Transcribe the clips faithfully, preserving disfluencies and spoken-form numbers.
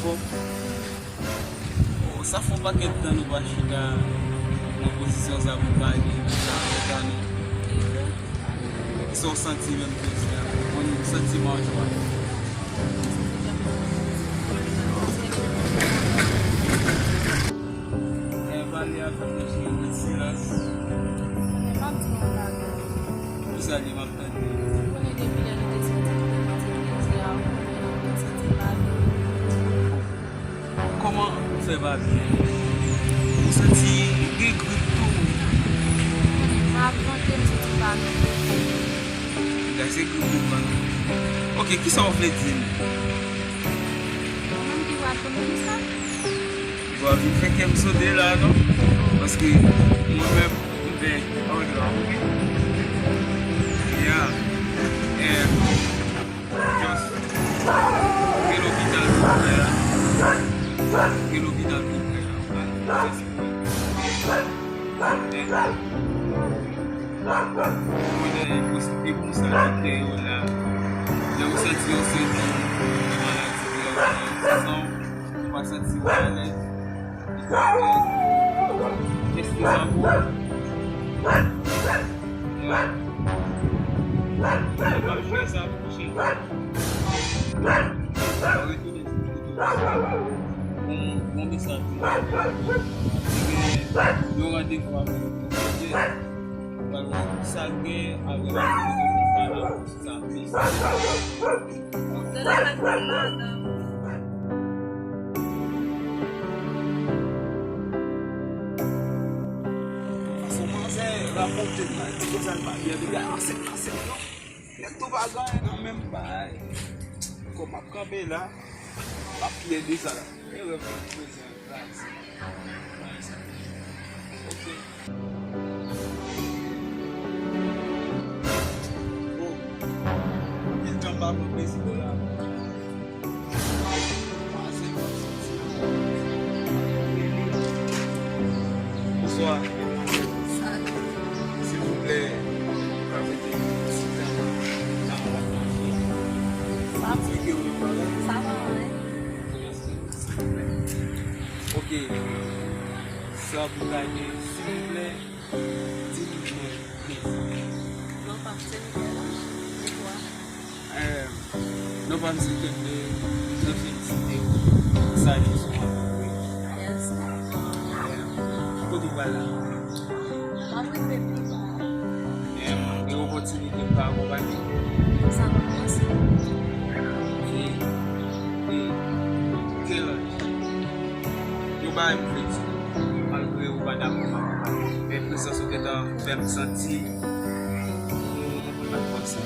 Bon. Oh, sa fè yon pakèt tan nou pa chita nan pozisyon sa pou pale de sa, de sa nou. Kisa w santi menm jodi a? Ou konn santiman w jwa? E pale avèk mwen sou yon silans. Kisa li m ap tande? Konnen depi lè nou te soti nan antrepriz la, ou konnen nou te santi mal. Kòman ou fè pa byen? Ou santi gen grip tou? Avan ke m soti pa nou. Gade se grip ou pran. Ok, kisa w vle di m? Ou menm ki pral konn sa? Bon, vin fè kè m sote la, non? Paske mwen menm, m fè, oh, non. Yeah. Eh, just, gen lopital tou prè la. Gen lopital tou prè la. Just, eh. Mwen lè e pou, e pou sa ki kè yo la. Lè ou santi yon seri de maladi ki nan san w, ou pa santi w alèz. Li ka fè tèste sa pou ou. Ya. Ou pa jwe sa pou kouche. Ou retounen sou YouTube. Bon, bon mesaj pou ou. Li gen yon randevou avèk yon pwojè. Pral wè sa l gen avèk yon pwojè pou fè la. Sa plis. Bon, tande sa k pral la, dan. Fason manzè rakonte m la, di konsa l pa byen, li gade asèp, asèp, non. Nèg tou pa gen anyen nan menm bay. Kòm m ap kanpe la, m ap pye de sa la. E rèv mwen prezan. Ok. Oh. Anpil tan pa pran plezi bò la. Bonswa. Silvouplè, ou ka mete yon ti tan nan w ap manje. Sa va. Sa va, wi. Silvouplè. Ok. Sa pou gade, silvouplè, di nou mwen, please. Non pa m se Michel-Ange, e ou a? Eh, non pa m se Kende, mwen felisite w pou sajès ou an. Mèsi. Eh, ki kote w pral la? M ap rive pi ba. Em, gen opòtinite m ka akonpanye w? Sa pa posib. E, e, kèl aj? Yon bagay m vle di w, malgre ou pa dakò avè m, men prezans ou gentan fè m santi yon moman pou m pa t panse.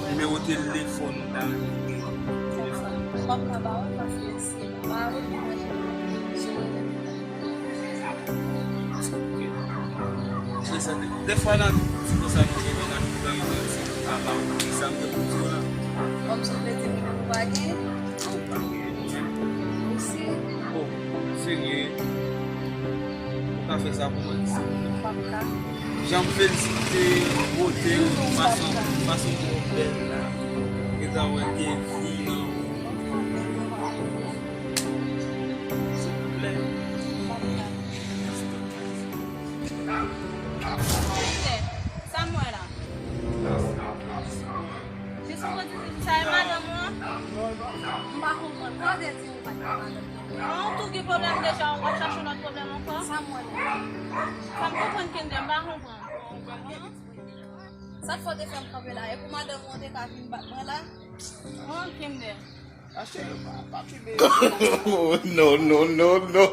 Nimewo telefòn ou ta rele telefòn. M p ap ka ba w l paske se pa ou ki manje manje. Se sa, de, dèfwa nan ti konsa nou gen nan nan yon ti kaba, sa m te pou di w la. Kòmsi w vle di m nou pa gen? Ou pa gen anyen. Ou si? Bon, serye. Ou ka fè sa pou mwen? M p ap ka. Jan m felisite w, bote w, fason, fason w bèl la. E ta wè gen vi nan ou. Silvouplè. Sa m wè la. Jis pou di sa e madanm ou an? M pa konprann. Sa w te di ou pa t gen madanm nan? An, ou tou gen pwoblèm deja, w ap chache yon lòt pwoblèm ankò? Sa m wè la. Sa m konprann, Kende, m pa konprann. Sa k fè w te fè m kanpe la? E pou madanm ou an te ka vin bat mwen la? An, Kende. Achte yo pa, pa kenbe. No, no, no, no.